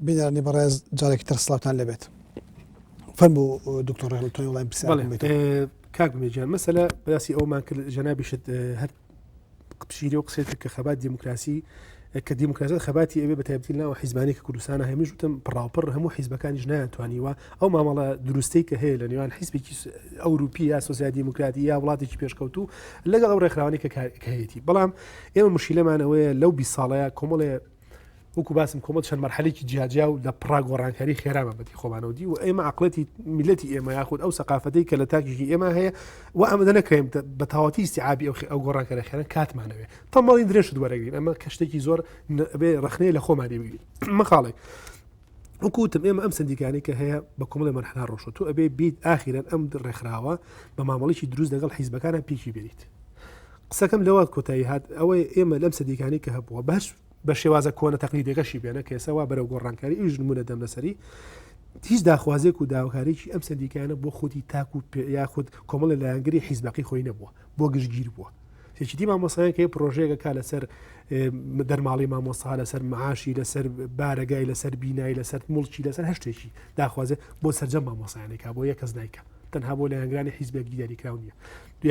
بینەرانی بەڕێز جارێکی تر سڵاوتان لێبێت. فەرموو دکتۆر ڕێڵ تۆی وڵای پرسیارم بێت. کاک بمێجان مەسەلە باسی ئەومان کرد جەنابیشت هەر پشیری و قسەی کرد کە خەبات دیموکراسی کە دیموکراسیت خەباتی ئەوێ بە تایبەتی ناو حیزبانی کە کوردستانە هەمیش وتم پڕاوپڕ هەموو حیزبەکانیش نایانتوانیوە ئەو مامەڵە دروستەی کە هەیە لە نێوان حیزبێکی ئەوروپی یا سۆسیال دیموکراتی یا وڵاتێکی پێشکەوتوو لەگەڵ ئەو ڕێکخراوانی کە هەیەی بەڵام ئێمە مشیلەمان ئەوەیە لەو 20 ساڵەیە کۆمەڵێ وەکو باسم کۆمەڵ چەند مەرحەلێکی جیاجیا و لە پڕا گۆڕانکاری خێرا بە بەدی خۆمانەوە دی و ئێمە عقلەتی میلەتی ئێمە یاخود ئەو سەقافتەی کە لە تاکێکی ئێمە هەیە و ئامادە نەکرێن بە تەواوەتی ئیستیعابی ئەو ئەو گۆڕانکارە خێرا کاتمانەوێ تەمەڵی درێژت وەرەگرین ئەمە کە شتێکی زۆر بێ ڕخنەیە لە خۆمانی بگرین مەخاڵێک وەکو وتم ئێمە ئەم سندیکانی کە هەیە بە کۆمەڵی مەرحەلا ڕۆشت تۆ ئەبێ بیت ئاخیرەن ئەم ڕێکخراوە بە مامەڵێکی دروست لەگەڵ حیزبەکانە پیکی بێنیت قسەکەم لەوە کۆتایی هات ئەوەی ئێمە لەم سندیکانی کە هەبووە باش بە شێوازە کۆنە تەقلیدەکەشی بێنە کە ئێستا وا بەرەو گۆڕانکاری ئیش نمونە دەم لەسەری هیچ داخوازێک و داواکاریی ئەم سندیکانە بۆ خودی تاک و یاخود کۆمەڵی لایەنگری حیزبەکەی خۆی نەبووە بۆ گشتگیر بووە یەکێتی مامۆستایان کە پرۆژەیەکە کا لەسەر دەرماڵی مامۆستا لەسەر معاشی لەسەر بارەگای لەسەر بینای لەسەر مڵکی لەسەر هەشتێکی داخوازێ بۆ سەرجەم مامۆسایانێکا بۆ یەک کەس نایکە تەنها بۆ لایەنگرانی حیزبێک دیاریکراو نییە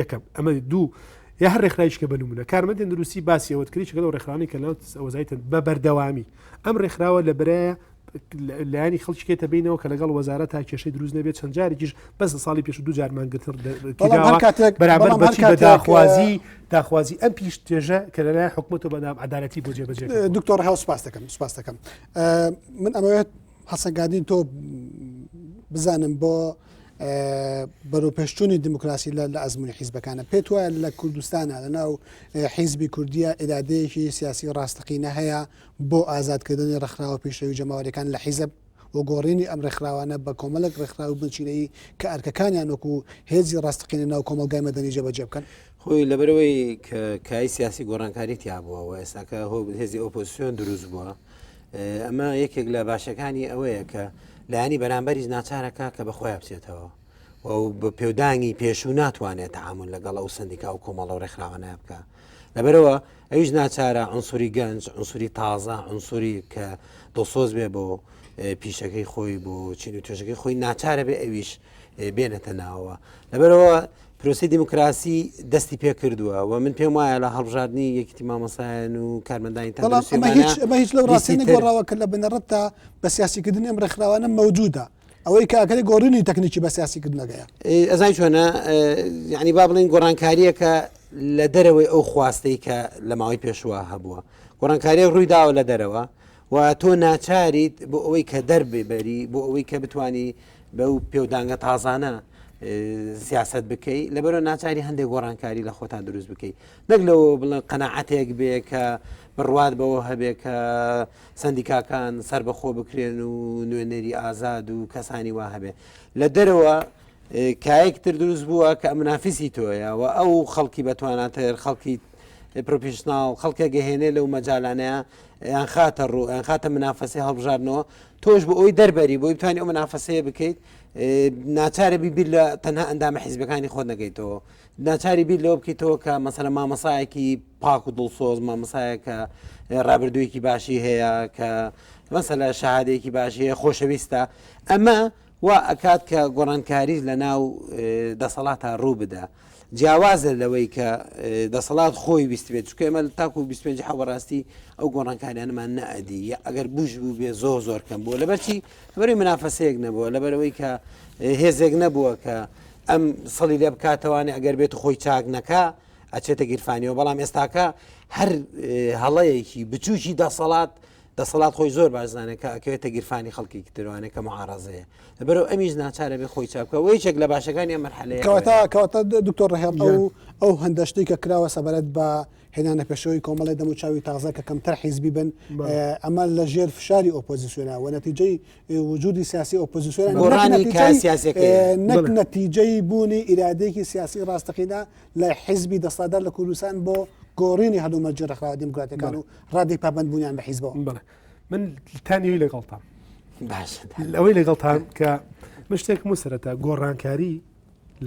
یەکەم ئەمە دوو یا هەر ڕێکخراویش کە بە نمونە کارمەندی تەندروستی باسی ئەوەت کرد چکە لەو ڕێکخراوانەی کە لەناو وەزارەتی تەند بە بەردەوامی ئەم ڕێکخراوە لە برایە لایەنی خەڵکی کێتە بینەوە کە لەگەڵ وەزارەت تا کێشەی دروست نەبێت چەند جارێکیش بەس لە ساڵی پێش دوو جارمان گرتن بەڵام هەر کاتێک بەرامبەر بەڵام هەر بەچی بە کاتێک داخوازی داخوازی ئەم پیش توێژە کە لەلایەن حکومەت و بەنام عەدالەتی بۆ جێبەجێ کردووە. دکتۆر ڕەهاو سپاس دەکەم سپاس دەکەم من ئەمەوێت هەڵسەنگاندنی تۆ بزانم بۆ بەرەوپێشچوونی دیموکراسی لە لە ئەزموونی حیزبەکانە پێت وایە لە کوردستانە لە ناو حیزبی کوردیە ئیرادەیەکی سیاسی ڕاستەقینە هەیە بۆ ئازادکردنی ڕێکخراوە پیشەوی جەماوەریەکان لە حیزب و گۆڕینی ئەم ڕێکخراوانە بە کۆمەڵێک ڕێکخراوی بنچینەیی کە ئەرکەکانیان وەکو هێزی ڕاستەقینە ناو کۆمەڵگای مەدەنی جێبەجێ بکەن؟ خۆی لەبەرئەوەی کە کای سیاسی گۆڕانکاری تیا بووە و ئێستاکە هێزی ئۆپۆزیسیۆن دروست بووە ئەمە یەکێک لە باشەکانی ئەوەیە کە لایەنی بەرامبەریش ناچارەکە کە بە خۆیان بچێتەوە و بە پێودانگی پێشوو ناتوانێت تعامل لەگەڵ ئەو سندیکا و کۆمەڵە و ڕێکخراوانە بکە لەبەرەوە ئەویش ناچارە عنسوری گەنج عنسوری تازە عنسوری کە دڵسۆز بێ بۆ پیشەکەی خۆی بۆ چین و توێژەکەی خۆی ناچارە بێ ئەویش بێنێتە ناوەوە لەبەرەوە پرۆسی دیموکراسی دەستی پێکردووە و من پێم وایە لە هەڵبژاردننی یەکیتی مامۆسایان و کارمەندانی ئەمە هیچ لەو ڕاستی نەگۆڕاوە کە لە بنەڕەتدا بە سیاسیکردنی ئەم ڕێکخراوانە مەوجودە ئەوەی کە ئەکرێ گۆڕینی تەکنیکی بە سیاسیکردنەکەیە. ئەزای چۆنە یعنی با بڵین گۆڕانکاریەکە لە دەرەوەی ئەو خواستەی کە لە ماوەی پێشوە هەبووە گۆڕانکاریە ڕووی داوە لە دەرەوە و تۆ ناچاریت بۆ ئەوەی کە دەرببەری بۆ ئەوەی کە بتانی بەو پێودانگە تازانە سیاست بکەی لەبەرەوە ناچاری هەندێک گۆڕانکاری لە خۆتان دروست بکەی نەک لەوە بڵێن قەنەعەتێک بێ کە بڕوات بەوە هەبێ کە سندیکاکان سربەخۆ بکرێن و نوێنەری ئازاد و کەسانی وا هەبێ لە دەرەوە کایەک تر دروست بووە کە منافسی تۆیە و ئەو خەڵکی بەتواناتر خەڵکی پرۆفیشناڵ خەڵکە گەهێنێ لەو مەجالانەیە یان خاتە ڕوو یان خاتە منافەسی هەڵبژاردنەوە تۆش بۆ ئەوی دەربەری بۆی بتوانانی ئەو منافەسەیە بکەیت ناچارە بی بیر لە تەنها ئەندامە حیزبەکانی خۆت نەکەیتەوە ناچاری بیر لەوە بکەیتەوە کە مەسەلە مامەسایەکی پاک و دڵسۆز مامەسایە کە ڕابردوویەکی باشی هەیە کە مەسەلە شەهادەیەکی باشی هەیە خۆشەویستە ئەمە وا ئەکات کە گۆڕانکاریش لە ناو دەسەڵاتا ڕوو بدا جیاوازە لەوەی کە دەسەڵات خۆی ویستبێت چونکە ئێمە تاکو 25 حەوت بەڕاستی ئەو گۆڕانکاریانەمان نەئەدی یا ئەگەر بوش بوو بێ زۆر زۆر کەم بووە لەبەرچی لەبەرەوەی منافەسەیەک نەبووە لەبەرەوەی کە هێزێک نەبووە کە ئەم سەڵی لێ بکاتەوانێ ئەگەر بێت خۆی چاک نەکا ئەچێتە گیرفانیەوە بەڵام ئێستاکە هەر هەڵەیەکی بچووکی دەسەڵات دەسەڵات خۆی زۆر باش زانێت کە ئەکەوێتە گیرفانی خەڵکێکی تروانێت کە معارەزەیە لەبەرەوە ئەمیش ناچارە بێ خۆی چاک بکا و یەکێک لە باشەکانی ئەم مەرحەلەیە کەواتە کەواتە دکتۆر ڕەهێڵ ئەو ئەو هەندە شتەی کە کراوە سەبارەت بە هێنانە پێشەوەی کۆمەڵی دەموچاوی تازە کە کەمتر حیزبی بن ئەمە لە ژێر فشاری ئۆپۆزیسیۆنە و نەتیجەی وجودی سیاسی ئۆپۆزیسیۆنە گۆڕانی کار سیاسیەکەیە نەک نەتیجەی بوونی ئیرادەیەکی سیاسی ڕاستەقینە لە حیزبی دەسەڵاتدار لە کوردستان بۆ گۆڕینی هەلومەرجی ڕێکخراوە دیموکراتیەکان و ڕادەی پابەندبوونیان بە حیزبەوە. بەڵێ من تانیوی لەگەڵتان باشە ئەوەی لەگەڵتان کە من شتێکم و سەرەتا گۆڕانکاری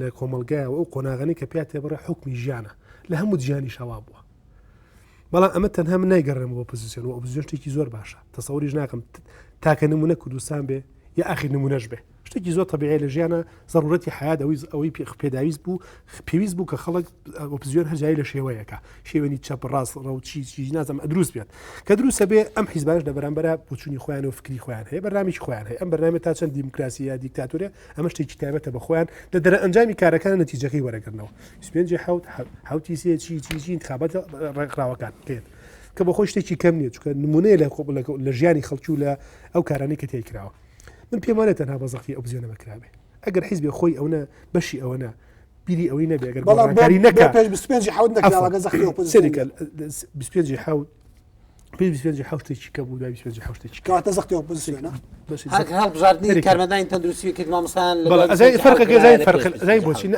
لە کۆمەلگای و ئەو قۆناغانی کە پیا تێبڕێ حکمی ژیانە لە هەموو جیهانی شەوا بووە. بەڵام ئەمە تەنها من نایگەڕێم بۆ ئۆپۆزیسیۆن و ئۆپۆزیسیۆن شتێکی زۆر باشە تەسەوریش ناکەم تاکە نمونە کوردستان بێ یا ئاخیر نمونەش بێ شتێکی زۆر تەبیعی لە ژیانە زەڕورەتی حیات ئەوەی ئەوەی پێداویست بوو پێویست بوو کە خەڵک ئۆپۆزیسیۆن هەر جای لە شێوەیەکە شێوەنی چەپ ڕاست ڕەو چی چی نازم دروست بێت کە دروستە بێ ئەم حیزبانش لە بەرامبەرە بۆچوونی خۆیان و فکری خۆیان هەیە بەرنامێکی خۆیان هەیە ئەم بەرنامە تا چەند دیموکراسی یا دیکتاتۆرە ئەمە شتێکی تایبەتە بە خۆیان لە دەرەئەنجامی کارەکان نەتیجەکەی وەرەگرنەوە 25 حوت حوتی سێ چی چی چی انتخابات ڕێکخراوەکان کرد کە بە خۆی شتێکی کەم نییە چونکە نمونەیە لە لە ژیانی خەڵکی و لە ئەو کارانەی کە تێی کراوە من پێم وانە تەنها بە زەختی ئۆپزیۆنە بەکرابێ ئەگەر حیزبێ خۆی ئەوە بەشی ئەوەنە بیری ئەوەی نەبێ ئەگەر گۆڕانکاری نەکا پێش 25 حوت نەکراوە زەختی ئۆپۆزیسیۆن 25 حوت پێش 25 حوت شتێکی کە بوو دوای 25 حوت شتێکی کەواتە زەختی ئۆپۆزیسیۆنە هەڵبژاردنی کارمەندانی تەندروستی کرد مامۆستایان فەرقەکە زای فەرق زای بۆچی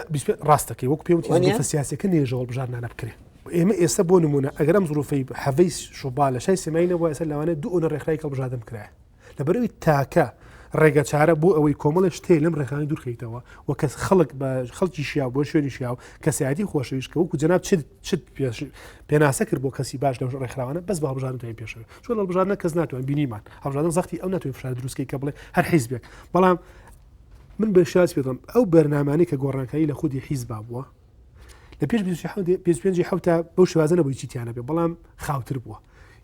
ڕاستەکەی وەک پێم وتی سیاسەکە نێژەوە بژارنانە بکرێ ئێمە ئێستا بۆ نمونە ئەگەر ئەم زروفەی حەڤەی شوبا لە شای سێمای نەبووە ئێستا لەوانەیە دوو ئەونە ڕێکخراوی هەڵبژاردن بکرایە لەبەرئەوەی تاکە ڕێگە چارە بۆ ئەوەی کۆمەڵێ شتێ لەم ڕێکخراوی دوورخەیتەوە و کەس خەڵک بە خەڵکی شیاو بۆ شوێنی شیاو کەسایەتی خۆشەویست کە وەکو جەناب چ چ پێناسە کرد بۆ کەسی باش لەو ڕێکخراوانە بەس بە هەڵبژاردن توانین پێشەوە چۆن هەڵبژاردنە کەس ناتوان بینیمان هەڵبژاردن زەختی ئەو ناتوانین فشار دروستکەی کە بڵێ هەر حیزبێک بەڵام من بە شاز پێ دەڵێم ئەو بەرنامانەی کە گۆڕانکاری لە خودی حیزبا بووە لە پێش 25 حوتا بەو شێوازە نەبووی چیتیانە بێ بەڵام خاوتر بووە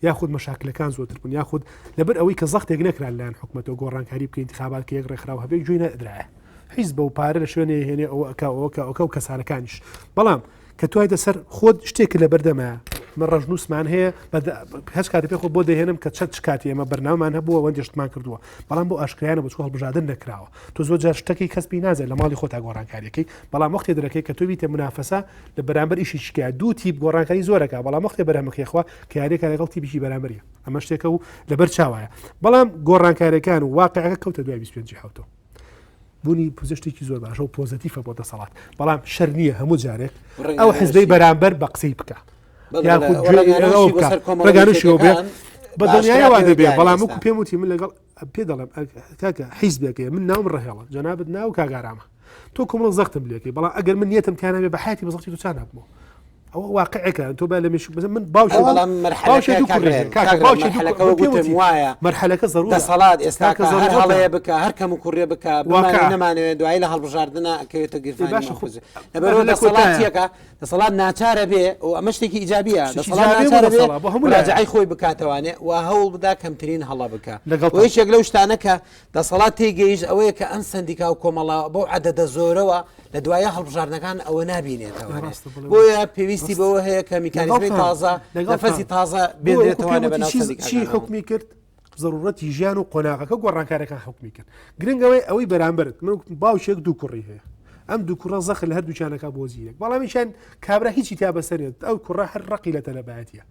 یاخود مەشاکلەکان زۆرتر بوون یاخود لەبەر ئەوەی کە زەختێک نەکرا لەلایەن حکومەتەوە گۆڕانکاری بکەین انتخابات کە یەک ڕێکخراو هەبێ گوێی نەدرایە حیزبە و پارە لە شوێنێ هێنێ ئەوە ئەکا ئەوە ئەکا ئەوکا و کەسانەکانیش بەڵام کە توایتە سەر خۆت شتێک لە بەردەمە من ڕەشنووسمان هەیە هەچ کاتی پێ خۆ بۆ دەهێنم کە چەند کاتی ئێمە بەرنامان هەبووە وەندێشتمان کردووە بەڵام بۆ ئاشکرایانە بۆ چوە هەڵبژاردن نەکراوە تۆ زۆر جار شتەکەی کەس پێی نازێت لە ماڵی خۆتا گۆڕانکاریەکەی بەڵام وەختێ دەرەکەی کە تۆ بیتە منافەسە لە بەرامبەر ئیشی شکا دوو تیپ گۆڕانکاری زۆرەکە بەڵام وەختێ بەرهەمەکەی خوا کە یاریەکە لەگەڵ تیپێکی بەرامبەریە ئەمە شتێکە و لەبەر چاوایە بەڵام گۆڕانکاریەکان و واقعەکە کەوتە دوای 25 حوتەوە بوونی پزیشتێکی زۆر باشە و پۆزەتیفە بۆ دەسەڵات بەڵام شەر نییە هەموو جارێک ئەو حزبەی بەرامبەر بە قسەی بکە یاخود ڕێگانشیەوە بێ بە دڵنیایەوە دەبێ بەڵام وەکو پێم وتی من لەگەڵ پێ دەڵێم کاکە حیزبێکەیە من ناوم ڕەهێڵە جەنابت ناو کاگارامە تۆ کۆمەڵ زەختم لێکەی بەڵام ئەگەر من نیەتم تیانە بە حیاتی بە زەختی تۆ چا نابمەوە ئەوە واقعێکە تۆ با لە مێشک بزن من باوکی بەڵام وایە مەرحەلەکە زەرور دەسەڵات ئێستا کە هەر هەڵەیە بکە هەر کەم و کوڕێ بکە واقع نەمانەوێت دوایی لە هەڵبژاردنە ئەکەوێتە گرفانی باشە خۆ لەبەرەوە دەسەڵاتیەکە دەسەڵات ناچارە بێ و ئەمە شتێکی ئیجابیە دەسەڵات ناچارە بێ بۆ هەموو مراجعەی خۆی بکاتەوانێ و هەوڵ بدا کەمترین هەڵە بکا لەگەڵ و یەکێک لەو شتانە کە دەسەڵات تێگەیشت ئەوەیە کە ئەم سەندیکا و کۆمەڵە بەو عەدەدە زۆرەوە لە دوایە هەڵبژاردنەکان ئەوە نابینێتەوانێ ڕاستە بڵێ بۆیە پێویستی بەوە هەیە کە میکانیزمی لەگەڵتان تازە لەگەڵتان نەفەسی تازە بۆ وەکو پێم بێنرێتەوانێ وتی بەناو چی چی سەندیکاکانەوە. حوکمی کرد زەرورەتی ژیان و قۆناغەکە گۆڕانکاریەکان حوکمی کرد گرنگ ئەوەیە ئەوەی بەرامبەرت من باوکێک دوو کوڕی هەیە ئەم دوو کوڕە زەخر لە هەردووکیانەکە بۆ زیرەک بەڵام یەکیان کابرا هیچی تیا بەسەرێت ئەو کوڕە هەر ڕقی لە تەلەبایەتیە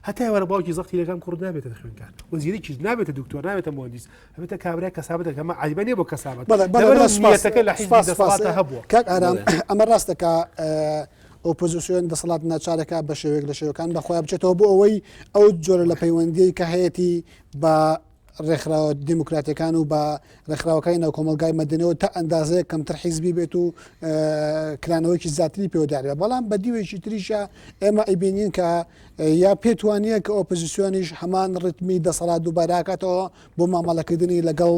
هەتا وەرە باوکی زەختی لەکەم کوڕ نابێتە خوێنکار وەزیرێکیش نابێتە دکتۆر نابێتە مهندس هەبێتە کابرا کەسابەتەکە ئەمە عیبە نییە بۆ کەسابەت بەڵێ بەڵێ لەبەر بەڵێ سپاس نیەتەکە لە حیزبی سپاس سپاس دەسەڵاتە هەبووە کاک ئارام ئەمە ڕاستە کە ئۆپۆزیسیۆن دەسەڵات ناچارەکە بە شێوەیەک لە شێوەکان بە خۆیان بچێتەوە بۆ ئەوەی ئەو جۆرە لە پەیوەندیی کە هەیەی بە ڕێکخراوە دیموکراتەکان و بە ڕێکخراوەکانی ناو کۆمەلگای مەدەنەوە تا ئەندازەیە کەمتر حیزبی بێت و کرانەوەیکی زیاتری پێوەدارێ بەڵام بە دیوێکی تریشە ئێمە ئەیبینین کە یا پێتوانە کە ئۆپۆزیسیۆنیش هەمان ڕتمی دەسەڵات دووباراکاتەوە بۆ مامەڵەکردنی لەگەڵ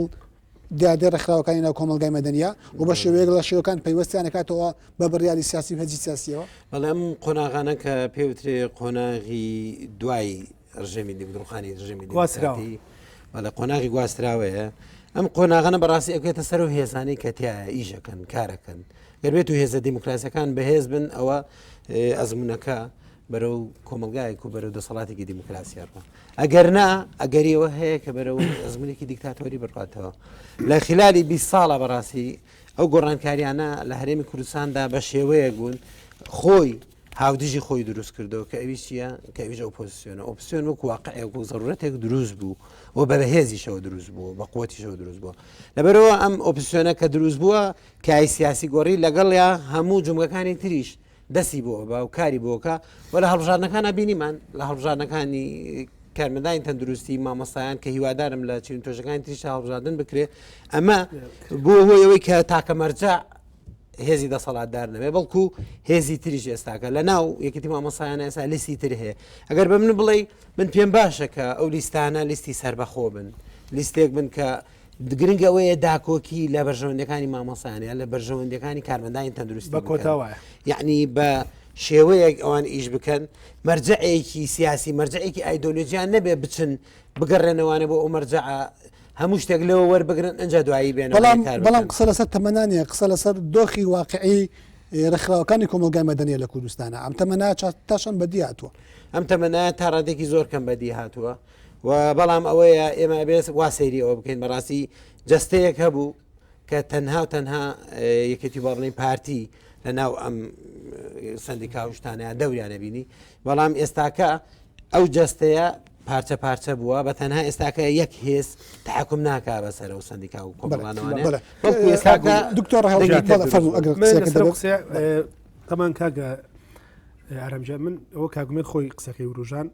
دیاردەی ڕێکخراوەکانی ناو کۆمەڵگای مەدەنیە و بە شێوەیەک لە شێوەکان پەیوەستیان ئەکاتەوە بە بڕیاری سیاسی و هێزی سیاسیەوە. بەڵێ ئەم قۆناغانە کە پێوترێ قۆناغی دوای ڕژێمی ڕوخانی ڕژێمی دیموکراتی بەڵێ قۆناغی گواستراوەیە ئەم قۆناغانە بەڕاستی ئەکەوێتە سەر و هێزانەی کە تیایە ئیشەکەن کارەکەن گەر بێت و هێزە دیموکراسیەکان بەهێز بن ئەوە ئەزمونونەکە بەرەو کۆمەلگایەک و بەرەو دەسەڵاتێکی دیموکراسیە ڕوە ئەگەر نا ئەگەری ئەوە هەیە کە بەرەو ئەزمونێکی دیکتاتۆری بڕاتەوە لە خلالی 20 ساڵە بەڕاستی ئەو گۆڕانکاریانە لە هەرێمی کوردستاندا بە شێوەیەک بوون خۆی هاودژی خۆی دروست کردەوە کە ئەویش چییە کە ئەویش ئۆپۆزیسیۆنە ئۆپسیۆن وەکو واقعێک و زەرورەتێک دروست بوو و بە بەهێزیشەوە دروست بوو بە قوتیشەوە دروست بووە لەبەرەوە ئەم ئۆپسیۆنە کە دروست بووە کای سیاسی گۆڕی لەگەڵیا هەموو جومگەکانی تریش دەستی بۆ ئەبا و کاری بۆکە و لە هەڵبژاردنەکانە بینیمان لە هەڵبژاردنەکانی کارمەندانی تەندروستی مامۆستایان کە هیوادارم لە چین توێژەکانی تریش هەڵبژاردن بکرێ ئەمە بۆ هۆی ئەوەی کە تاکە مەرجە هێزی دەسەڵاتدار نەبێ بەڵکو هێزی تریش ئێستاکە لە ناو یەکێتی مامۆسایانە ئێستا لیستی تر هەیە ئەگەر بە من بڵێ من پێم باشە کە ئەو لیستانە لیستی سربەخۆ بن لیستێک بن کە گرنگ ئەوەیە داکۆکی لە بەرژەوەندەکانی مامۆسایان یا لە بەرژەوەندەکانی کارمەندانی تەندروستی بە کۆتا وایە یعنی بە شێوەیەک ئەوان ئیش بکەن مەرجعێکی سیاسی مەرجعێکی ئایدۆلۆژیان نەبێ بچن بگەڕێنەوانە بۆ ئەو مەرجعە هەموو شتێک لەوە وەربگرن ئەجا دوایی بێن بەڵام بەڵام قسە لەسەر تەمەنانە قسە لەسەر دۆخی واقعی ڕێکخراوەکانی کۆمەڵگای مەدەنیە لە کوردستانە ئەم تەمەنا تا چەند بەدی هاتووە؟ ئەم تەمەنایە تا ڕادێکی زۆر کەم بەدی هاتووە و بەڵام ئەوەیە ئێمە ئەبێت وا سەیری ئەوە بکەین بەڕاستی جەستەیەک هەبوو کە تەنها و تەنها یەکێتی با بڵێین پارتی لە ناو ئەم سندیکا و شتانەیە دەوریانە بینی بەڵام ئێستاکە ئەو جەستەیە پارچە پارچە بووە بە تەنها ئێستاکە یەک هێز تحکم ناکا بەسەر و سندیکا و کۆمەڵانەوانێ بەڵکو ئێستاکە دکتۆر تەمان کاگە ئارامجا من ئەوە کاگومێت خۆی قسەکەی وروژان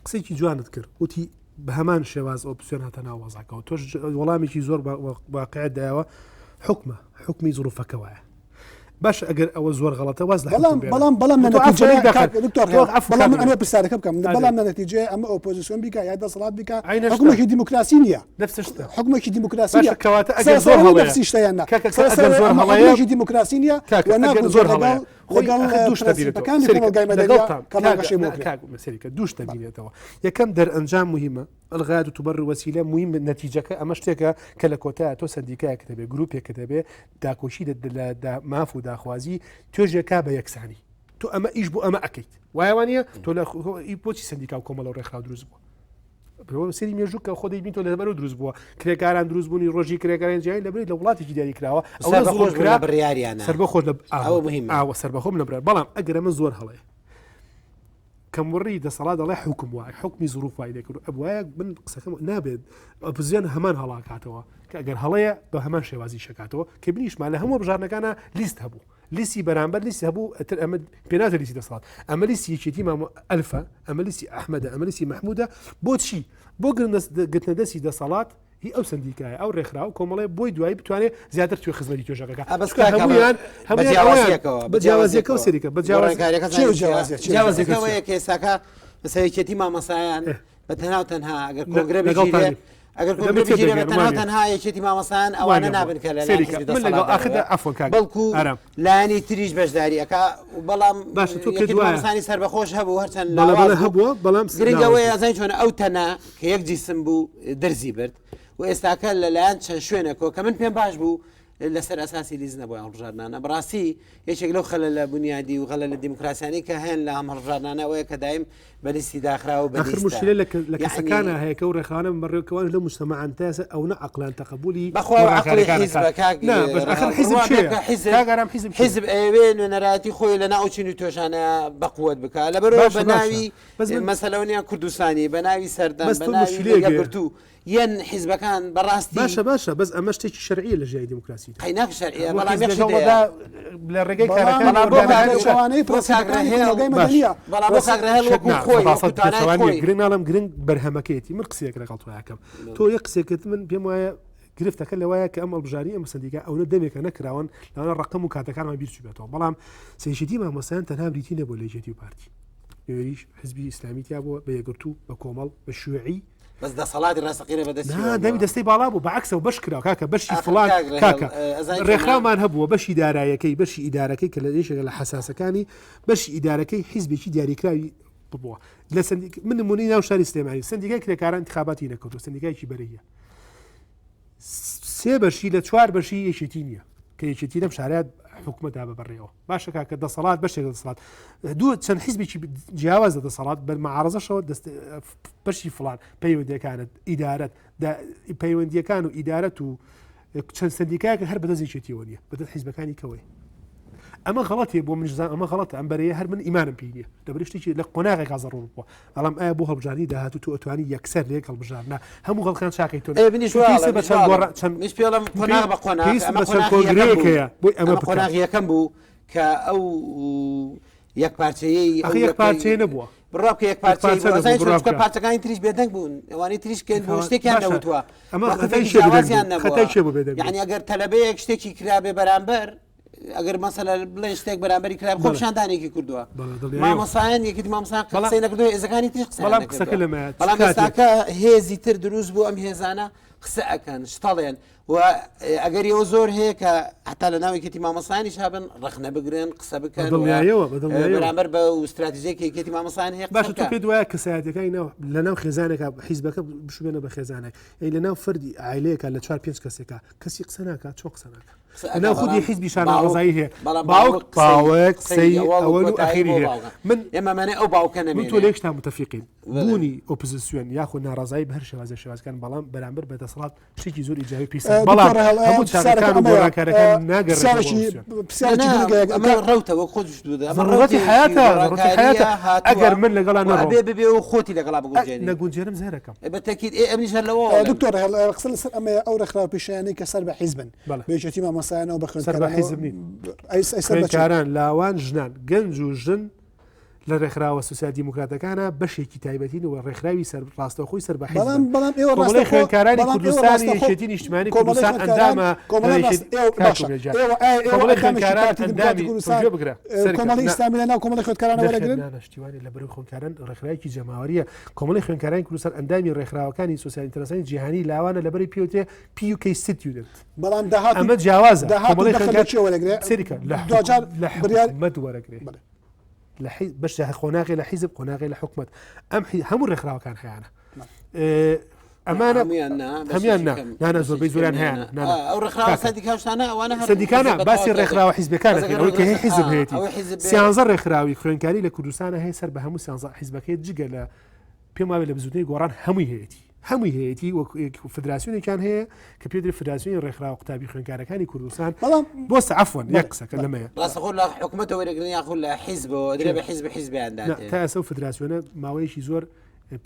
قسێکی جوانت کرد وتی بە هەمان شێواز ئۆپسیۆن هاتە ناو وەزعەکەەوە تۆش وەڵامێکی زۆر واقعت دایەوە حکمە حکمی زروفەکە وایە باش ئەگەر ئەوە زۆر غەڵەتە واز لە بەڵام بەڵام بەڵام لە نەتیجەی دکتۆر بەڵام من ئەمە پرسیارەکە بکەم بەڵام لە نەتیجەی ئەمە ئۆپۆزیسیۆن بیکا یا دەسەڵات بیکا حکومێکی دیموکراسی نییە حکومێکی دیموکراسی نییە کەواتە ئەگەر زۆر هەڵەیە نفسی شتیان نا زۆر هەڵەیە دیموکراسی نییە و ناکو زۆر هەڵەیە لەگەڵ دوو شتە بینێتەوە کۆمەڵگای مەدەنیە کە بانگەشەی بۆ کرێ. سەیرکە دوو شتە بینێتەوە یەکەم دەرئەنجام مهمە الغایە تبرر الوسیلە مهم نەتیجەکە ئەمە شتێکە کە لە کۆتایە تۆ سەندیکایەک دەبێ گروپێک دەبێ داکۆکی لە ماف و داخوازی توێژێکا بە یەکسانی تۆ ئەمە ئیش بۆ ئەمە ئەەکەیت وایوانە تۆ لە بۆچی سەندیکا و کۆمەڵە و ڕێکخراو دروست بووە سری مێژوو کە خۆ دەیبین تۆ لەبەرەوە دروست بووە کرێکاران دروست بوونی ڕۆژی کرێکاران جیای لەبری لە وڵاتێکی دیاری کراوە ئەوە زۆر کرا بڕیاریانە سەربەخۆش لە ئەوە مهمە ئاوە سەربەخۆم لە برار بەڵام ئەگەر ئەمە زۆر هەڵەیە کەموڕی دەسەڵات دەڵێ حکوم وای حکمی زروف وای لێکرد ئەبواە من قسەکەم نابێت ئۆپۆزیسیۆن هەمان هەڵاکاتەوە کە ئەگەر هەڵەیە بە هەمان شێوازی شکاتەوە کە بنیشمان لە هەموو بژارنەکانە لیست هەبوو لیستی بەرامبەر لیستی هەبوو ئەتر ئەمە پێناتە لیستی دەسەڵات ئەمە لیستی یەکێتی مامۆ ئەلفە ئەمە لیستی ئەحمەدە ئەمە لیستی مەحموودە بۆچی بۆ گرتنە دەستی دەسەڵات هی ئەو سندیکایە ئەو ڕێکخراو کۆمەڵێ بۆی دوایی بتوانێت زیاتر توێ خزمەتی توێژەکەکە هەمویان هەمویانەوە بە جیاوازیەکەەوە سریکە بە جیاوازیەکەەوەیە کە ئێستاکە مەسەلەن یەکێتی مامۆستایان بە تەنها و تەنها ئەگەر کۆنگرە بگیرێت ئەگەر کۆنگرە بگیرێت بە تەنها و تەنها یەکێتی مامۆستایان ئەوانە نابن کە لە لایەن حیزبی دەسەڵاتدارەوە بەڵکو لایەنی تریش بەشداری ئەکا بەڵام باشە تۆ پێت یەکێتی وایە مامۆستایانی سەربەخۆش هەبوو هەرچەند بەڵێ لاواز بەڵێ بوو هەبووە بەڵام گرنگ لاواز ئەوەیە بوو ئەزانی چۆنە ئەو تەنە کە یەک جیسم بوو درزی برد و ئێستاکە لەلایەن چەند شوێنێکەوە کە من پێم باش بوو لەسەر ئەساسی لیست نەبوو هەڵبژاردنانە بەڕاستی یەکێک لەو خەلە لە بنیادی و غەلە لە دیموکراسیانی کە هەیەن لە هەم هەڵبژاردنانە ئەوەیە کە دایم بە لیستی داخراوە بە آخر لیستە مشکلە لە کە- لە یعنی کەسەکانە هەیە کە و ڕێکخراوانە بەڕێوکەوان لە مجتمعان تا ئێستا ئەو نە عەقڵیان تەقەبولی بەخوا عەقڵی گۆڕانکاریەکان حیزبە ئەکات. کاک نا بەس ئاخر ڕەهەڵ حیزب بڕوا کێیە بکە حیزب کاک ئارام حیزب کێیە حیزب ئەیەوێ نوێنەرایەتی خۆی لە ناو چین و توێژانە بەقوەت بکا لەبەرەوە باشە بە باشە ناوی بەس من مەسەلەوە نیە کوردستانی بە ناوی سەردەم بەس بە تۆ ناوی مشکلەیەک هەیە. یەکگرتوو یەن حیزبەکان بەڕاستی باشە باشە بەس ئەمە شتێکی شەرعیە لە ژیانی دیموکراسیدا قەیناک شەرعیە هەموو بەڵام حیزب یەک لەگەڵ شت هەیە وەدا لە ڕێگەی بەڵام کارەکانی بەڵام بۆ ئۆرگانەکانی کاک شەر پێچەوانەی بۆ کاک پرەنسیپەکانی ڕەهێڵ کۆمەڵگای باش مەدەنیە بەڵام بۆ کاک ڕەهێڵ شت وەکو نا خۆی وەکو سەد توانای پێچەوان نییە خۆی گرنگ ناڵێم گرنگ بەرهەمەکەیەتی من قسەیەک لەگەڵ تۆ ئەکەم تۆ یەک قسەکرد من پێم وایە گرفتەکە لەوایە کە ئەم هەڵبژاردنی ئەم سندیکا ئەونە دەمێکە نەکراون لەوانە ڕقم و کاتەکانمان بیر چووبێتەوە بەڵام سێشیتی مامۆستایان تەنها بریتی نەبوو لە یەکێتی و پارتی نوێریش حزبی ئیسلامی تیا بووە بە یەکگرتوو بە کۆمەڵ بە شوێعی بەس دەسەڵاتی ڕاستەقینە بەدەستی نا دەمی بووە. دەستەی باڵا بوو بەعکسەوە بەش کرا کاکە بەشی ئاخر فڵان کاک ڕێهێڵ، کاکە ئەزانی چۆنە؟ ڕێکخراومان هەبووە بەشی دارایەکەی بەشی ئیدارەکەی کە لە یەکێکە لە حەساسەکانی بەشی ئیدارەکەی حیزبێکی دیاریکراوی ببووە لە سندیک من نمونەی ناو شاری سلێمانی سندیکای کرێکاران انتخاباتی نەکردو سندیکایەکی بەرەیە سێ بەشی لە چوار بەشی یەکێتی نییە کە یەکێتی لەم شارە حکومەتدا بە بەڕێوە باشە کاکە دەسەڵات بەشێک لە دەسەڵات دوو چەند حیزبێکی جیاواز لە دەسەڵات بەر معارزەشەوە دەست بەشی فلان پەیوەندیەکانت ئیدارەت پەیوەندیەکان و ئیدارەت و چەند سندیکایەکە هەر بەدەست یەکێتیەوە نییە بەدەست حیزبەکانی کەوەی ئەمە غەڵەتێ بۆ منش زان ئەمە غەڵەتە ئەم بەرەیە هەر من ئیمانم پێی نییە لەبەر شتێکی لە قۆناغێکا زەڕوور بووە بەڵام ئایا بۆ هەڵبژاردنی داهاتوو تۆ ئەتوانی یەکسەر لە یەک هەڵبژاردنە هەموو خەڵکان چاکەی تۆ ئێ منیش تۆ وا پێویستە ئەڵێم، بە منیش چەند وا گۆڕا ئەڵێم. چەند منیش پێ ئەڵێم قۆناغ بە قۆناغ پێویست ئەمە بە چەند قۆناغی یەکەم کۆنگرەیەک بوو هەیە بۆی ئەمە ئەمە بکات قۆناغی یەکەم بوو کە ئەو یەک پارچەیەی ئەخ ئەو یەک یەکەی پارچەیە نەبووە بڕوا بکە یەک یەک پارچەی پارچە بوو نەبوو ئەزانی چۆن بڕوا چونکە بکە پارچەکانی تریش بێدەنگ بوون ئەوانەی تریش کەن بوون خەوا- شتێکیان باشە نەوتووە ئەمە خەتای مەوقفێکی کێ بێدەنگ جیاوازیان بوو نەبووە خەتای کێ بوو بێدەنگ بوو یعنی ئەگەر تەلەبەیەک شتێکی کرابێ بەرامبەر. ئەگەر مەسەلە بڵێ شتێک بەرامبەری کرا خۆپیشاندانێکی کردووە مامۆسایان یەکێتی مامۆسایان قسەی نەکردووە هێزەکانی تریش قسەیان بەڵام نەکردووە. قسەکە لەمەیە، چ بەڵام کاتێک؟ ئێستاکە هێزی تر دروست بوو ئەم هێزانە قسە ئەکەن شتەڵێن و ئەگەری ئەوە زۆر هەیە کە هەتا لە ناو یەکێتی مامۆسایانیش هەبن ڕەخنە بگرن قسە بکەن و بەدڵنیاییەوە، بەدڵنیاییەوە. بەرامبەر بە استراتیژێکی یەکێتی مامۆسایان هەیە قسە باشە تۆ بکە. پێت وایە کەسایەتەکانی ناو لە ناو خێزانێکا حیزبەکە بشوێنە بە خێزانێک ئەی لە ناو فەردی عایلەیەکە لە چوار پێنج کەسێکا کەسی قسە ناکات چۆن قسە ناکات لەناو خودی حیزبی شاناڕەزایی هەیە باوک باوک قسەی ئەوەل و ئەخیری هەیە من ئێمە مانای ئەو باوکە من تۆ لە یەکشتان متفقین بوونی ئۆپۆزیسیۆن یاخود ناڕەزایی بە هەر شێوازێک شێوازەکان بەڵام بەرامبەر بە دەسەڵات شتێکی زۆر ئیجابی پیسە بەڵام هەموو چاکەکان و گۆڕانکارەکان ناگەڕێتەوە بۆ ئۆپۆزیسیۆن. پرسیارێکی گرنگە ئەمە ڕەوتە وەک خۆت ئەمە ڕەوتی حەیاتە ڕەوتی حەیاتە ئەگەر من لەگەڵا نەڕۆم ئەبێ ببێ و خۆتی لەگەڵا بگونجێنی نەگونجێنم زەرەکەم بە تەکید ئێ ئەمنیش هەر لەوە دکتۆر هێڵ قسە لەسەر ئەمەیە ئەو ڕێکخراوە پیشەیانەی کە سەر بە حیزبن بەڵێ. بە یەکێتی مامۆستایانەوە بە سەر بە خوێندکارانەوە حیزب نین. ئەی سەر بە چین؟ خوێندکاران لاوان ژنان گەنج و ژن لە ڕێکخراوە سوسیال دیموکراتەکانە بەشێکی تایبەتین و ڕێکخراوی سەر ڕاستەوخۆی سەر بە حیزبن. بەڵام بەڵام ئێوە کۆمەڵەی ڕاستەوخۆ خوێندکارانی بەڵام ئێوە کوردستانی ڕاستەوخۆ یەکێتی نیشتمانی کۆمەڵەی کوردستان خوێندکاران ئەندامە لە کۆمەڵەی یەکێتی ڕاست ئێوە کاک باشە ئومێد جان. ئێوە ئایا ئێوە کۆمەڵەی ئەندامێکی خوێندکاران پارتی دیموکراتی ئەندامی کوردستان گوێ بگرە سەرکە کۆمەڵی نا ئیسلامی لە ناو کۆمەڵی خوێندکارانە نەخێر وەرەگرن؟ نا نا شتی وانیە لە بەرەی خوێندکاران ڕێکخراوێکی جەماوەریە کۆمەڵەی خوێندکارانی کوردستان ئەندامی ڕێکخراوەکانی سۆسیال ئینتەرناسیۆنالی جیهانی لاوانە لە بەرەی پێوترێ PUK Student بەڵام داهات ئەمە جیاوازە داهات و کۆمەڵەی دەخل لە خوێندکار کێ وەرەگرێ؟ سەیرکە لە دواجار حکوم لە بڕیار حکومەت وەرەگرێ بەڵێ. لە حیز بەشێ قۆناغێ لە حیزب قۆناغێ لە حکومەت ئەم هەموو ڕێکخراوەکان هەیانە ئەمانە هەموویان نا هەموویان نا بەشێکی کەم نا نا زۆربەی بەشێکی زۆریان کەمیان هەیانە نا. نا نا ئا، ئەو ڕێکخراوە کاکە سەندیکاشتانە ئەوانە هەر سەندیکانە حیزب بە باسی تەواوەتی ڕێکخراوە حیزبەکان بەس دەکەین ئەگەر ئەوەی کە هەیە ڕێکخراوە حیزب ئا، هەیەتی ئەوەی حیزب بێ سیانزە ڕێکخراوی خوێندکاری لە کوردستانە هەیە سەر بە هەموو سیانزە حیزبەکەی جگە لە پێم وابێ لە بزوتنەوەی گۆڕان هەمووی هەیەتی هەمووی هەیەتی وەک فدراسیۆنێکیان هەیە کە پێدرێ فدراسیۆنی ڕێکخراوە قوتابی خوێندکارەکانی کوردستان بەڵام بۆ عەفوەن بەڵێ یەک قسەکە بەڵێ. لەمەیە ڕاستەخۆ لە حکومەتەوە وەرەگرن یاخود لە حیزبەوە درێ بە حیزب حیزبیان نا، داتێ تا ئێستا ئەو فدراسیۆنە ماوەیەکی زۆر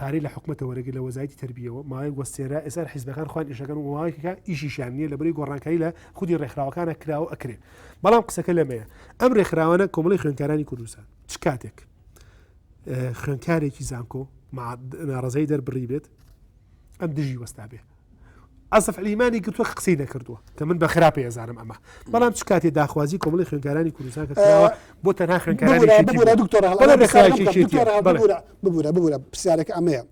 پارەی لە حکومەتەوە وەرەگرت لە وەزارەتی تەربیەوە ماوەیەک وەستێنرا ئێستا حیزبەکان خۆیان ئیشەکەن و ماوەیەکە ئیشیشیان نییە لەبەری گۆڕانکاری لە خودی ڕێکخراوەکانە کراوە ئەکرێ بەڵام قسەکە لەمەیە ئەم ڕێکخراوانە کۆمەڵی خوێندکارانی کوردستان چ کاتێک خوێندکارێکی زانکۆ ناڕەزایی دەربڕی بێت ئەم دژی وەستا بێ ئەسف ئیمانی گرتووە قسەی نەکردووە کە من بە خراپی ئەزانم ئەمە بەڵام چ کاتێ داخوازی کۆمەڵی خوێندکارانی کوردستان کە کراوە بۆ تەنها خوێندکارانی دکتۆر ببورە ببورە پرسیارەکە ئەمەیە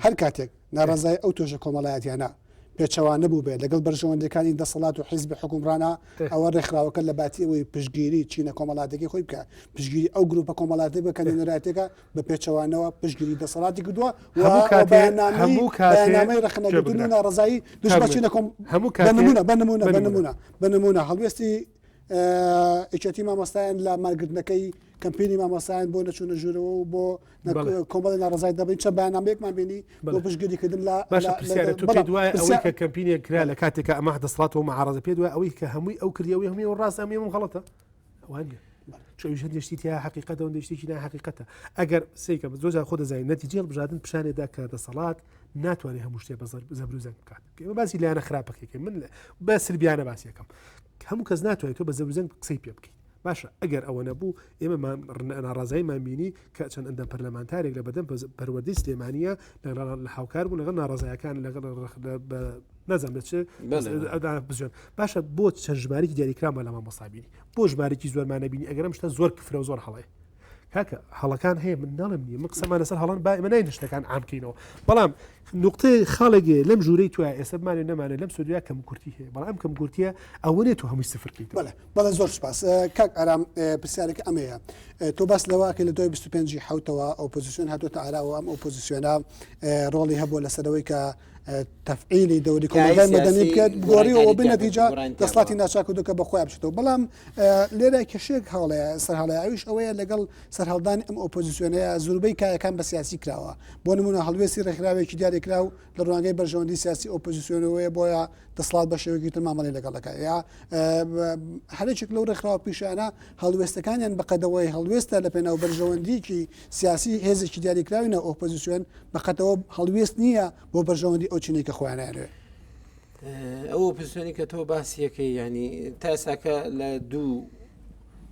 هەر کاتێک ناڕەزای ئەو توێژە کۆمەڵایەتیانە پێچەوانە بووبێت لەگەڵ بەرژەوەندیەکانی دەسەڵات و حیزبی حوکمڕانا، ئەوە ڕێکخراوەکە لە باتی ئەوەی پشتگیری چینە کۆمەڵاتیەکەی خۆی بکات، پشتگیری ئەو گروپە کۆمەڵاتیە بکات کە نوێنەرایەتیەکە، بە پێچەوانەوە پشتگیری دەسەڵاتی کردووە و بەیاننامەی بەیاننامەی ڕەخنەگرتن و ناڕەزایی دژ بە چینە کۆم بە نموونە بە نموونە بە نموونە بە نموونە هەڵوێستی یەکێتی مامۆستایان لە مانگرتنەکەی کەمپینی مامۆستایان بۆ نەچوونە ژوورەوە و بۆ کۆمەڵی ناڕەزای دەبین چە بەیاننامەیەکمان بینی بۆ پشتگیریکردن لە باشە پرسیارە تۆ پێت وایە ئەوەی کە کەمپینێک کرا لە کاتێکا ئەمە دەسەڵاتەوە معارەزە پێت وایە ئەوەی کە هەمووی ئەو کردی ئەوەی هەمووی ئەو ڕاستە ئەمەی ئەم غەڵەتە وانە چۆ ئەویش هەندێک شتی تیا حەقیقەتە و هەندێک شتێکی ناحەقیقەتە ئەگەر سەیرکە زۆر جار خۆ دەزانین نەتیجەی هەڵبژاردن پیشانێدا کە دەسەڵات ناتوانێت هەموو شتێ بە زەبر و زەنگ بکات ئێمە باسی لایەنە خراپەکەی من بە سلبیانە باسیەکەم هەموو کەس ناتوانێت تۆ بە زەبر و زەنگ قسەی پێ بکەیت باشە ئەگەر ئەوە نەبوو ئێمە ناڕازایمان بینی کە چەند ئەندام پەرلەمانتارێک لە بەردەم پەروەردەی سلێمانیە لە هاوکار بوون لەگەڵ ناڕازایەکان لەگەڵ نازانم لە چ بزیۆن باشە بۆ چەند ژمارێکی دیاریکرامان لە مامۆستا بینی بۆ ژمارێکی زۆرمان نەبینی ئەگەر ئەم شتە زۆر کفرە و زۆر هەڵەیە کاکە هەڵەکان هەیە من ناڵێم نییە من قسەمان لەسەر هەڵەن با ئێمە ناین شتەکان عام کەینەوە بەڵام نقطەی خاڵێک لەم ژوورەی توای ئێستا بمانێ نەمانێ لەم سودیا کەم کورتی هەیە بەڵام ئەم کەم کورتیە ئەوە نیە تۆ هەمووی سفر کەیتەوە. بەڵێ بەڵێ زۆر سوپاس کاک ئارام پرسیارەکە ئەمەیە تۆ باس لەوە کە لە دوای 25 حوتەوە ئۆپۆزیسیۆن هاتووەتە ئاراوە ئەم ئۆپۆزیسیۆنە ڕۆڵی هەبووە لەسەرەوەی کە تەفعیلی دەوری کۆمەڵگای مەدەنی بکات گۆڕیەوە بە نەتیجە دەسەڵاتی ناچار کردو کە بە خۆیان بچێتەوە بەڵام لێرە کێشەیەک هەڵەیە سەرهەڵەیە ئەویش ئەوەیە لەگەڵ سەرهەڵدانی ئەم ئۆپۆزیسیۆنەیە زوربەی کایەکان بە سیاسی کراوە بۆ نمونە هەڵوێستی ڕێکخراوێکی دیاریکراو لە ڕوانگەی بەرژەوەندی سیاسی ئۆپۆزیسیۆنەوەیە بۆیە دەسەڵات بە شێوەیەکی تر مامەڵەی لەگەڵ دەکات یا هەرێکێک لەو ڕێکخراوە پیشانە هەڵوێستەکانیان بەقەدەوەی هەڵوێستە لە پێناو بەرژەوەندیکی سیاسی هێزێکی دیاریکراوی ناو ئۆپۆزیسیۆن بەقەدەوە هەڵوێست نییە بۆ بەرژەوەندی ئەو چینەی کە خۆیان ئەیانەوێت. ئەو ئۆپۆزیسیۆنی کە تۆ باسیەکەی ینی تا ئێستاکە لە دوو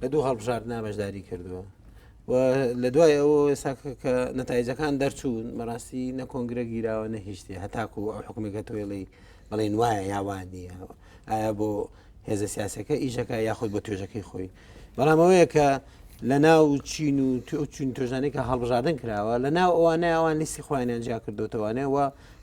لە دوو هەڵبژاردنا بەشداری کردووە و لە دوای ئەوە ئێستاکە کە نەتایجەکان دەرچوون بەڕاستی نە کۆنگرە گیراوە نە هیچ شتێ هەتاکو ئەو حکومێکە تۆێڵی بڵێن وایە یا وا نییە ئایا بۆ هێزە سیاسەکە ئیشەکە یاخود بۆ توێژەکەی خۆی بەڵام ئەوەیە کە لە ناو چین و چین توێژانەی کە هەڵبژاردن کراوە لە ناو ئەوانە ئەوان لیستی خۆیانیان جیا کردوتەوانێ و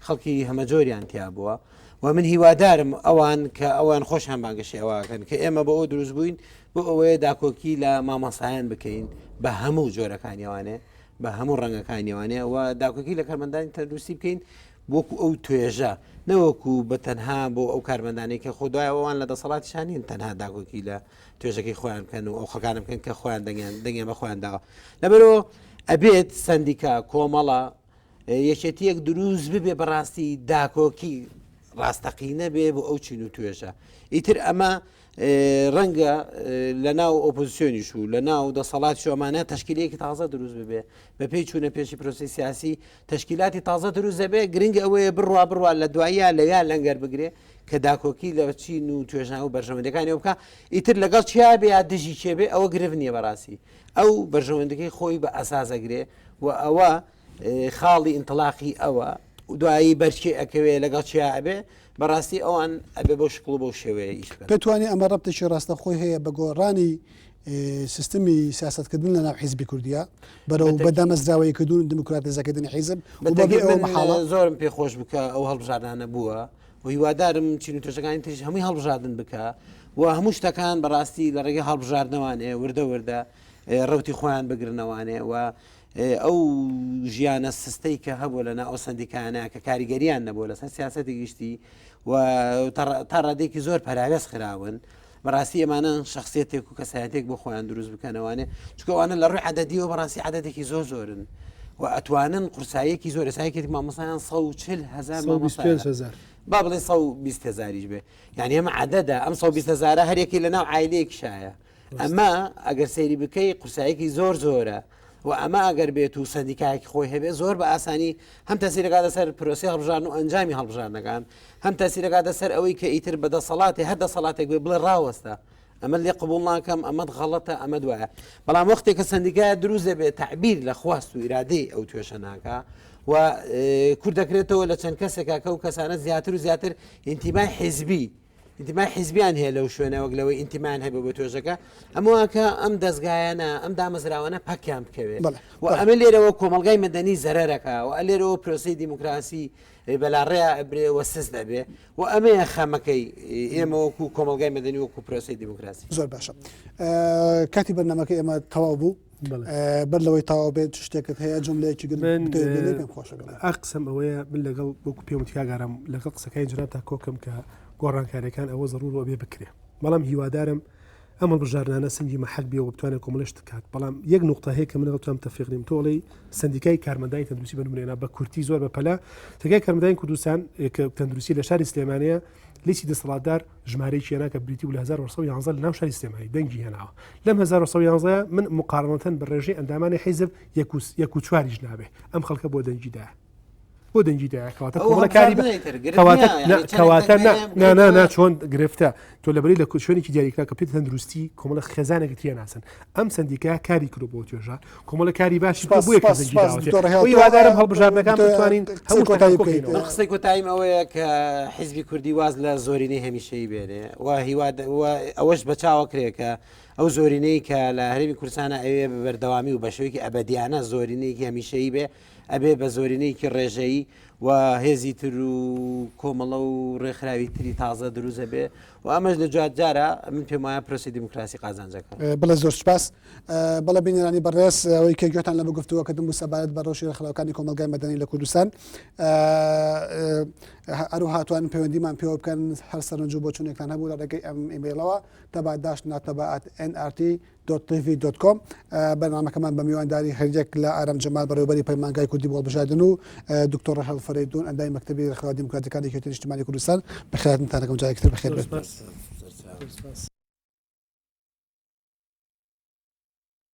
خەڵکی هەمەجۆریان تیا بووە و من هیوادارم ئەوان کە ئەوان خۆشیان بانگەشەی ئەوەکەن کە ئێمە بۆ ئەو دروست بووین بۆ ئەوەیە داکۆکی لە مامۆستایان بکەین بە هەموو جۆرەکانیوانێ بە هەموو ڕەنگەکانیوانێ و داکۆکی لە کارمەندانی تەندروستی بکەین وەکو ئەو توێژە نەوەکو بە تەنها بۆ ئەو کارمەندانەی کە خۆ دوای ئەوان لە دەسەڵاتیشان نین تەنها داکۆکی لە توێژەکەی خۆیان بکەن و ئەو خەکانە بکەن کە خۆیان دەنگیان دەنگیان بە خۆیان داوە لەبەرەوە ئەبێت سندیکا کۆمەڵە یەکێتیەک دروست ببێ بەڕاستی داکۆکی ڕاستەقینە بێ بۆ ئەو چین و توێژە ئیتر ئەمە ڕەنگە لە ناو ئۆپۆزیسیۆنیش و لە ناو دەسەڵات شۆمانە تشکیلەیەکی تازە دروست ببێ بە پێی چوونە پێشی پرۆسی سیاسی تشکیلاتی تازە دروست دەبێ گرنگ ئەوەیە بڕوا بڕوا لە دوایە لەویا لەنگەر بگرێ کە داکۆکی لە چین و توێژان و بەرژەوەندەکانی بکە ئیتر لەگەڵ چیا بێ یا دژی چێ بێ ئەوە گرفت نییە بەڕاستی ئەو بەرژەوەندەکەی خۆی بە ئەسازەگرێ و ئەوە خاڵی ئینتڵاقی ئەوە دوایی بەرچێ ئەکەوێ لەگەڵ چیا ئەبێ بەڕاستی ئەوان ئەبێ بەو شکڵ و بەو شێوەیە ئیش بکەن. پێتوانیە ئەمە ڕەبتێکی ڕاستەوخۆی هەیە بە گۆڕانی سیستمی سیاسەتکردن لە ناو حیزبی کوردیا بەرەو بە دامەزراوەییکردن و دیموکراتیزەکردنی حیزب و بەبێ ئەوە مەحاڵە؟ زۆرم پێ خۆش بوو کە ئەو هەڵبژاردنانە بووە و هیوادارم چین و توێژەکانی تریش هەمووی هەڵبژاردن بکا و هەموو شتەکان بەڕاستی لە ڕێگەی هەڵبژاردنەوانێ وردە وردە ڕەوتی خۆیان بگرنەوانێ و ئەو ژیانە سستەی کە هەبوو لە ناو سندیکانە کە کاریگەریان نەبوو لەسەر سیاستی گشتی و تا ڕادێکی زۆر پەراوێز خراون بەڕاستی ئەمانە شخصیتێک و کەسایەتێک بۆ خۆیان دروست بکەنەوانێ چکەوانە لە ڕووی عدەدیەوە بەڕاستی عدەدێکی زۆر زۆرن و ئەتوانن قورسایەکی زۆر ئێسایەکی مامۆسایان 140 هزار مامۆستا با بڵێ 120 هزاریش بێ یعنی ئەمە عدەدە ئەم 120 هزارە هەرێکی لە ناو عیلەیەک شایە ئەمە ئەگەر سەیری بکەی قورسایەکی زۆر زۆرە و ئەمە ئەگەر بێت و سەندیکایەکی خۆی هەبێت زۆر بە ئاسانی هەم تەسیرەکاتە سەر پرۆسی هەڵبژاردن و ئەنجامی هەڵبژاردنەکان هەم تەسیرەکاتە سەر ئەوەی کە ئیتر بە دەسەڵاتی هەر دەسەڵاتێک بێ بڵێ ڕاوەستە ئەمە لێ قبول ناکەم ئەمەت غەڵەتە ئەمە دوایە بەڵام وەختێک کە سەندیکای دروست دەبێت تعبیر لە خواست و ئیرادەی ئەو توێشە ناکا و کورد دەکرێتەوە لە چەند کەسێکا کە و کەسانە زیاتر و زیاتر ئینتیمای حیزبی ئینتیمای حیزبیان هەیە لەو شوێنە وەک لەوەی ئینتیمان هەبێ بۆ توێژەکە ئەمەوەکە ئەم دەستگایانە ئەم دامەزراوانە پەکیان بکەوێت و ئەمە لێرەوە کۆمەلگای مەدەنی زەرەرەکە و لێرەوە پرۆسی دیموکراسی بەلاڕێیا ئەبرێ و سست دەبێ و ئەمەیە خەمەکەی ئێمە وەکو کۆمەلگای مەدەنی وەکو پرۆسی دیموکراسی زۆر باشە کاتی بەرنمەکە ئێمە تەواو بوو بەر لەوەی تەواو بێت شتێکت هەیە جملەیەکی گرنگ پێم خۆشە بڵێ قسەم ئەوەیە من لەگەڵ وەکو پێم وت کاک ئارام لەگەڵ قسەکانی جنابتا کۆکم کە گۆڕانکاریەکان ئەوە زەڕور ئەبێ بکرێ بەڵام هیوادارم ئەم هەڵبژاردنانە سەنگی مەحەک بێ و بتوانێت کۆمەڵێ شت بکات بەڵام یەک نوقتە هەیە کە من لەگەڵ تەفیق نیم تۆ ئەڵێی سەندیکای کارمەندانی تەندروستی بە نمونێنا بە کورتی زۆر بە پەلە سەندیکای کارمەندانی کوردستان کە تەندروستی لە شاری سلێمانەیە لیستی دەسەڵاتدار ژمارەیەکی هێنا کە بریتی بوو لە 1911 لە ناو شاری سلێمانی دەنگی هێناوە لەم 1911 من مقارنەتەن بە ڕێژەی ئەندامانی حیزب یەک و چواریش نابێ ئەم خەڵکە بۆ دەنگی دایە بۆ دەنگی دایە کەواتە کۆمەڵە کاری کەواتە کەواتە نا نا چۆن گرفتە تۆ لەبەری لە شوێنێکی دیاریکرا کە پێت تەندروستی کۆمەڵە خێزانێکی تریان ناسن ئەم سندیکا کاری کرد بۆ توێژە کۆمەڵە کاری باشی بۆ هیوادارم هەڵبژاردنەکان بتوانین هەموو کۆتایی بکەین. من قسەی کۆتاییم ئەوەیە کە حیزبی کوردی واز لە زۆرینەی هەمیشەیی بێنێ و هیوا ئەوەش بە چاوە کرێ کە ئەو زۆرینەی کە لە هەرێمی کوردستانە ئەوێ بە بەردەوامی و بە شێوەیەکی ئەبەدیانە زۆرینەیەکی هەمیشەیی بێ ئەبێ بە زۆرینەیەکی ڕێژەیی و هێزی تر و کۆمەڵە و ڕێکخراوی تری تازە دروست ئەبێ و ئەمەش لە جوات جارە من پێم وایە پرۆسی دیموکراسی قازانجەکە. بەڵێ زۆر سوپاس. بەڵێ بینەرانی بەڕێز ئەوەی کە گوێتان لە گفتوگۆکردن بوو سەبارەت بە ڕەوشی ڕێکخراوەکانی کۆمەڵگای مەدەنی لە کوردستان هەروەها توانن پەیوەندیمان پێوە بکەن هەر سەرنج و بۆچوونێکتان هەبوو لە ڕێگەی ئەم ئیمەیڵەوە تەبا dash ناتەبا at nrt dot TV dot com بەرنامەکەمان بە میوانداری هەریەک لە ئارام جەمال بەڕێوەبەری پەیمانگای کوردی بۆ هەڵبژاردن و دکتۆر ڕەهێڵ فەرەیدون ئەندامی مەکتەبی ڕێکخراوە دیموکراتیەکانی یەکێتی نیشتیمانی کوردستان بەخێرهاتنتان دەکەم جارێکی تر بەخێر بێن. سپاس.